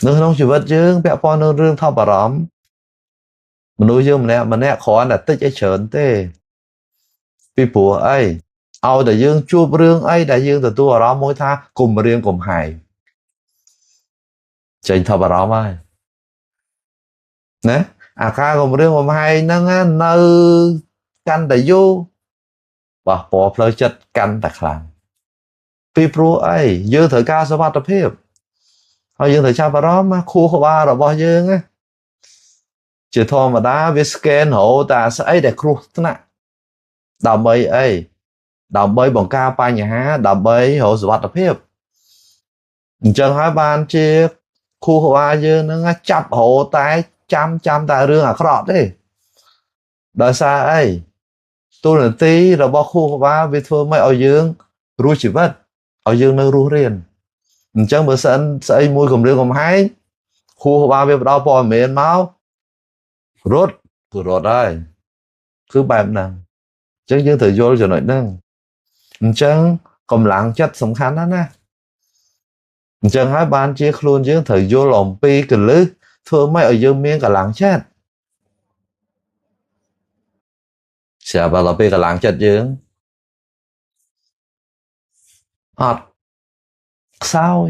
នៅក្នុងជីវិតយើងពាក់ព័ន្ធនឹងរឿងថប់បារម្ភមនុស្សយើងម្នាក់ម្នាក់គ្រាន់តែតិចឲ្យច្រើនទេពីព្រោះអីឲ្យតែយើងជួបរឿងអីដែលយើងទទួលអារម្មណ៍មួយថាគំរាមកំហែងចេញថប់អារម្មណ៍ហើយណាអាការគំរាមកំហែងហ្នឹងនៅកាន់តែយូរបះពណ៌ផ្លូវចិត្តកាន់តែខ្លាំងពីព្រោះអីយើងត្រូវការសុវត្ថិភាពហើយយើងត្រូវចាប់អារម្មណ៍ខួរក្បាលរបស់យើងណាជាធម្មតាវា scan រហូតតែស្អីដែលគ្រោះថ្នាក់ដើម្បីអីដើម្បីបង្ការបញ្ហាដើម្បីរកសុវត្ថិភាពអញ្ចឹងហើយបានជាខួរក្បាលយើងហ្នឹងចាប់រហូតតែចាំតែរឿងអាក្រក់ទេដោយសារអីទូនាទីរបស់ខួរក្បាលវាធ្វើម៉េចឲ្យយើងរស់ជីវិតឲ្យយើងនៅរស់រានអញ្ចឹងបើសិនស្អីមួយគំរាមកំហែងខួរក្បាលវាផ្ដល់ព័ត៌មានមករត់គឺរត់ហើយគឺបែបហ្នឹងអញ្ចឹងយើងត្រូវយល់ចំណុចហ្នឹងអញ្ចឹងកម្លាំងចិត្តសំខាន់ណាស់ណាអញ្ចឹងហើយបានជាខ្លួនយើងត្រូវយល់អំពីកលឹះធ្វើម៉េចឲ្យយើងមានកម្លាំងចិត្តស្រាប់តែដល់ពេលកម្លាំងចិត្តយើងអត់ខ្សោយ